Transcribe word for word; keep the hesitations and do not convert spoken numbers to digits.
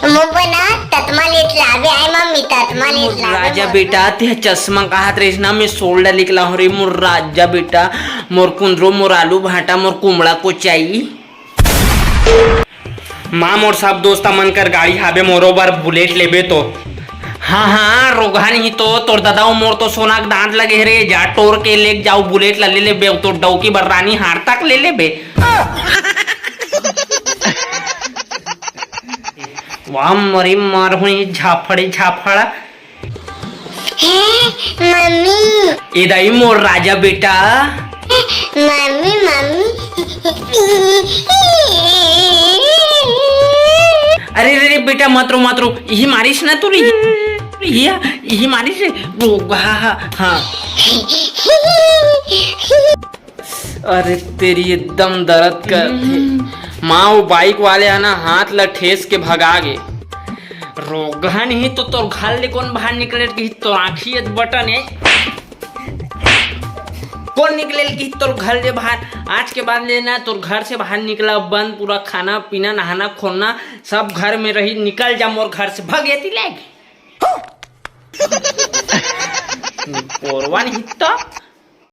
मोर बर ना ततमा लेत लाबे, आय मम्मी, ततमा लेत लाबे राजा मोर बेटा, बर। ते चश्मा काहत रहिस ना, मैं सोल्डा निकला हो रे मोर राजा बेटा, मोर कुंदरो, मोर आलू भाटा, मोर कुमड़ा कोचाई। माँ मोर सब दोस्त मन कर गाड़ी हाबे, मोरो बर बुलेट लेबे तो। हाँ हाँ, रोगहा नहीं तो तोर दादा मोर तो सोना के दांत लगे हे रे, जा टोर के लेके जाओ बुलेट ला ले लेबे, तो डौकी बर रानी हार तक ले लेबे। वाह मरी मार हुई झाफड़ी झाफड़। हे मम्मी। ए दाई मोर राजा बेटा। Mummy mummy. अरे रे रे बेटा, मत रो मत रो, यही मारिस ना तू रे, यही यही मारिस रे। ओ, हाँ हाँ हाँ। अरे तेरी एकदम दर्द करथे। माँ, वो बाइक वाले ह ना हाथ ला ठेस के भगा गे। रोगहा नहीं तो तोर घर ले कोन बाहर निकले कही, तोर आँखी एद बटन है। कोन निकले कही तोर घर ले बाहर? आज के बाद ले ना तोर घर से बाहर निकला बंद। पूरा खाना पीना, नहाना खोना सब घर में रही। निकल जा मोर घर से, भग एती ले। पोरवा नहीं तो।